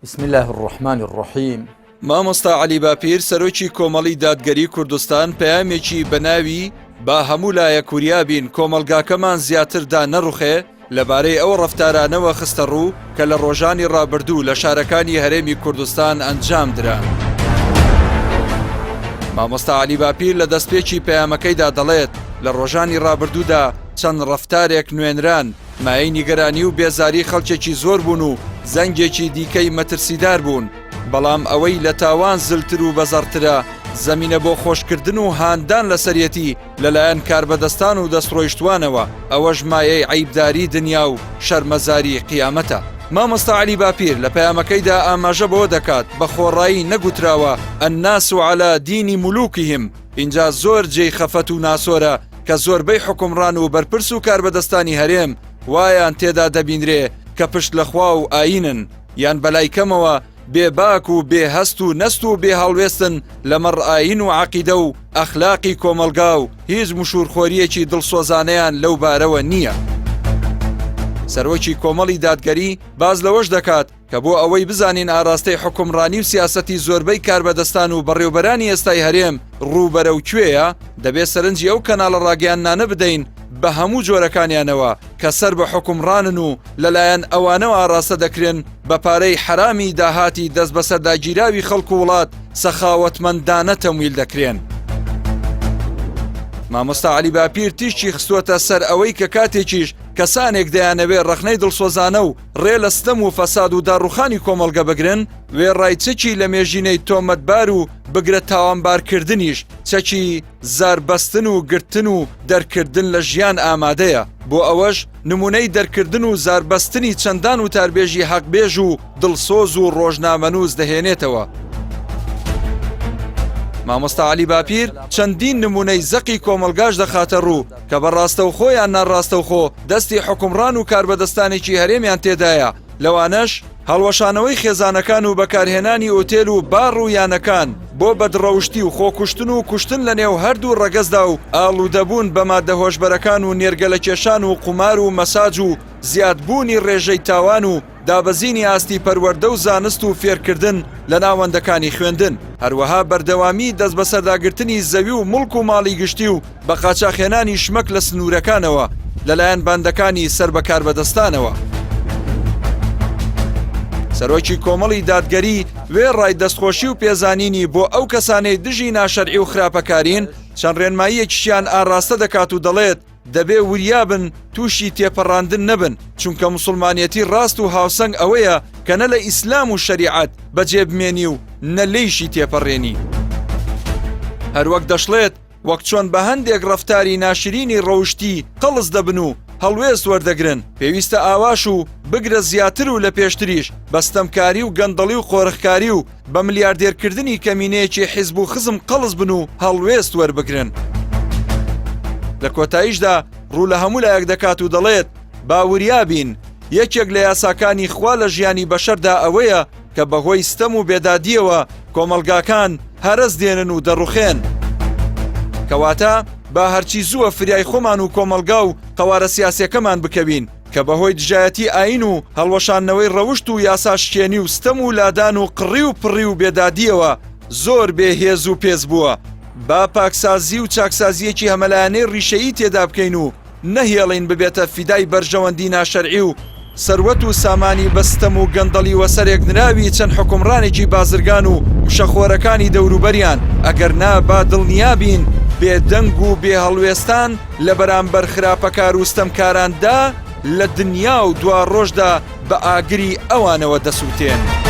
بسم اللە الرحمن الرحیم. مامۆستا عەلی باپیر سەرۆکی کۆمەڵی دادگەری کوردستان پەیامێکی بە ناوی با هەموو لایەک وریا بین کۆمەڵگاکەمان زیاتر دانەڕوخێ لەبارەی ئەو ڕەفتارانەوە خستە ڕوو کە لە ڕۆژانی ڕابردوو لە شارەکانی هەرێمی کوردستان ئەنجام دران. مامۆستا عەلی باپیر لە دەستپێکی پەیامەکەیدا دەڵێت لە ڕۆژانی ڕابردوودا چەند ڕەفتارێک نوێنران مایەی نیگەرانی و بێزاری خەڵکێکی زۆر بوون و زەنگێکی دیکەی مەترسیدار بوون، بەڵام ئەوەی لە تاوان زلتر و بەزەڕترە زەمینە بۆ خۆشکردن و هاندان لەسەریەتی لەلایەن کاربەدەستان و دەستڕۆیشتووانەوە، ئەوەش مایەی عەیبداری دنیا و شەرمەزاری قیامەتە. مامۆستا عەلی باپیر لە پەیامەکەیدا ئاماژە بەوە دەکات، بە خۆڕایی نەگوتراوە، الناس علی دین ملوکهم، ئینجا زۆر جێی خەفەت و ناسۆرە کە زۆربەی حوکمڕان و بەرپرس و کاربەدەستانی هەرێم وایان تێدا دەبینرێ کە پشت لە خوا و ئایینن یان بەلای کەمەوە بێ باک و بێ هەست و نەست و بێ هەڵوێستن لەمەڕ ئایین و عەقیدە و ئەخلاقی کۆمەڵگا و هیچ مشوورخۆرییەکی دڵسۆزانەیان لەو بارەوە نییە. سەرۆکی کۆمەڵی دادگەری باس لەوەش دەکات، کە بۆ ئەوەی بزانین ئاراستەی حوکمڕانی و سیاسەتی زۆربەی کاربەدەستان و بەڕێوبەرانی ئێستای هەرێم ڕوو بەرەو کوێیە، دەبێ سەرنجی ئەو کەناڵە ڕاگەیاندنانە بدەین بە هەموو جۆرەکانیانەوە کە سەر بە حوکمڕانن و لەلایەن ئەوانەوە ئاڕاستە دەکرێن بە پارەی حەرامی داهاتی دەستبەسەرداگیراوی خەڵک و وڵات سەخاوەتمەندانە تەمویل دەکرێن. مامۆستا عەلی باپیر تیشکی خستووەتە سەر ئەوەی کە کاتێکیش کەسانێک دەیانەوێ ڕەخنەی دڵسۆزانە و ڕێ لە ستەم و فەساد و داڕوخانی کۆمەڵگە بگرن، وێڕای چەکی لەمێژینەی تۆمەتبار و بگرە تاوانبارکردنیش، چەکی زار بەستن و گرتن و دەرکردن لە ژیان ئامادەیە، بۆ ئەوەش نمونەی دەرکردن و زار بەستنی چەندان وتاربێژی حەقبێژ و دڵسۆز و ڕۆژنامەنووس دەهێنێتەوە. مامۆستا عەلی باپیر چەندین نمونەی زەقی کۆمەڵگاش دەخاتە ڕوو کە بە ڕاستەوخۆ یان ناڕاستەوخۆ دەستی حوکمڕان و کاربەدەستانێکی هەرێمیان تێدایە، لەوانەش، هەڵوەشانەوەی خێزانەکان و بەکارهێنانی ئوتێل و باڕ و یانەکان بۆ بەدڕەوشتی و خۆکوشتن و کوشتن لەنێو هەردوو ڕەگەزدا و ئاڵوودەبوون بە ماددە هۆشبەرەکان و نێرگەلەکێشان و قومار و مەساج و زیادبوونی ڕێژەی تاوان و دابەزینی ئاستی پەروەردە و زانست و فێرکردن لە ناوەندەکانی خوێندن، هەروەها بەردەوامی دەستبەسەرداگرتنی زەوی و موڵک و ماڵی گشتی و بە قاچاخهێنانی شمەک لە سنوورەکانەوە لەلایەن باندەکانی سەر بە کاربەدەستانەوە. سەرۆکی کۆمەڵی دادگەری وێڕای دەستخۆشی و پێزانینی بۆ ئەو کەسانەی دژی ناشەرعی و خراپەکارین، چەند ڕێنماییەکیشیان ئاڕاستە دەکات و دەڵێت، دەبێ وریا بن تووشی تێپەڕاندن نەبن، چونکە موسڵمانێتی ڕاست و هاوسەنگ ئەوەیە کە نە لە ئیسلام و شەریعەت بەجێ بمێنی و نە لێیشی تێپەڕێنی. هەروەک دەشڵێت، وەک چۆن بە هەندێک ڕەفتاری ناشرینی ڕەوشتی قەڵس دەبن و هەڵوێست وەردەگرن، پێویستە ئاواش و بگرە زیاتر و لە پێشتریش بە ستەمکاری و گەندەڵی و قۆرخکاری و بە ملیاردێرکردنی کەمینەیەکی حیزب و خزم قەڵس بن و هەڵوێست وەربگرن. لە کۆتاییشدا ڕوو لە هەموو لایەک دەکات و دەڵێت، با وریا بین، یەکێک لە یاساکانی خوا لە ژیانی بەشەردا ئەوەیە کە بەهۆی ستەم و بێدادییەوە کۆمەڵگاکان هەرەس دێنن و دەڕوخێن. کەواتە با هەرچی زووە فریای خۆمان و کۆمەڵگا و قەوارە سیاسیەکەمان بکەوین کە بەهۆی دژایەتی ئایین و هەڵوەشاندنەوەی ڕەوشت و یاسا شکێنی و ستەم و لادان و قڕی و پڕی و بێدادییەوە زۆر بێ هێز و پێز بووە. با پاکسازی و چاکسازییەکی هەمەلایەنەی ڕیشەیی تێدا بکەین و نەهێڵین ببێتە فیدای بەرژەوەندی ناشەرعی و سەروەت و سامانی بە ستەم و گەندەڵی وەسەرێک نراوی چەند حوکمڕانێکی بازرگان و مشەخۆرەکانی دەوروبەریان، ئەگەر نا با دڵنیا بین بێ دەنگ و بێ هەڵوێستان لە بەرامبەر خراپەکار و ستەمکاران دا لە دنیا و دواڕۆژدا بە ئاگری ئەوانەوە دەسوتێن.